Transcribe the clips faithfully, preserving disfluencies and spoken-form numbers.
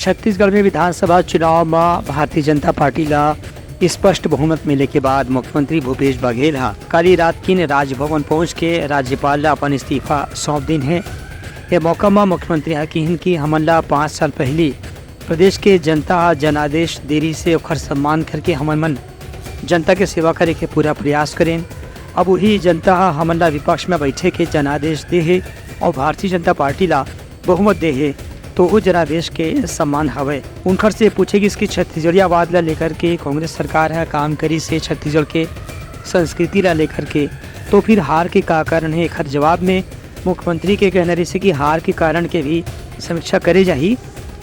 छत्तीसगढ़ में विधानसभा चुनाव म भारतीय जनता पार्टी ला स्पष्ट बहुमत मिले के बाद मुख्यमंत्री भूपेश बघेल ह काली रात किन राजभवन पहुंच के राज्यपाल ला अपन इस्तीफा सौंप दिन हे। ये मौका म मुख्यमंत्री ह किहिन कि हमन ला पाँच साल पहिली प्रदेश के जनता ह जनादेश दे रिहिस हे, ओखर सम्मान करके हमन मन जनता के सेवा करे के पूरा प्रयास करेन। अब वही जनता ह हमन ला विपक्ष में बैठे के जनादेश दे हे और भारतीय जनता पार्टी ला बहुमत दे हे, तो वो जनादेश के सम्मान हवय। उनखर से पूछे गिस कि छत्तीसगढ़ियावाद ला लेकर के कांग्रेस सरकार ह काम करिस हे छत्तीसगढ़ के संस्कृति ला लेकर के, तो फिर हार के का कारण हे? एखर जवाब में मुख्यमंत्री के कहना रहिस कि हार के कारण के भी समीक्षा करे जाही,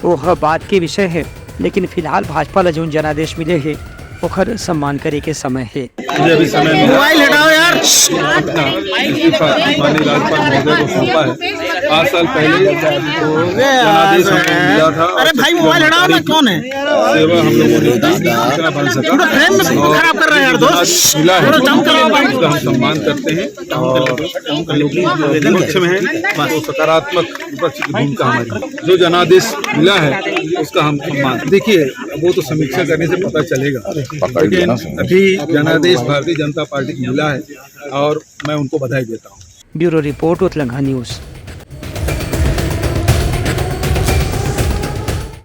वो ह बात के विषय हे, लेकिन फिलहाल भाजपा ला जौन जनादेश मिले हे, ओखर सम्मान करे के समय हे। मुझे अभी समय मिला। मोबाइल हटाओ यार। अपना इस्तीफा माननीय राज्यपाल महोदय को सौंपा है। पाँच साल पहले वो जनादेश हमको मिला था। अरे भाई, मोबाइल हटाओ ना, कौन है? सेवा हम लोगों ने की, जितना बन सका। पूरा फ्रेम में और खराब कर रहा है यार, दोस्त। आज मिला है, थोड़ा जम करो भाई। उसका हम सम्मान करते हैं। और हम लोग जो विपक्ष में है, वो सकारात्मक विपक्ष की भूमिका हमारी। जो जनादेश मिला है, उसका हम सम्मान। देखिए, वो तो समीक्षा करने से पता चलेगा, लेकिन अभी जनादेश भारतीय जनता पार्टी को मिला है और मैं उनको बधाई देता हूँ। Bureau report, Utlangha news.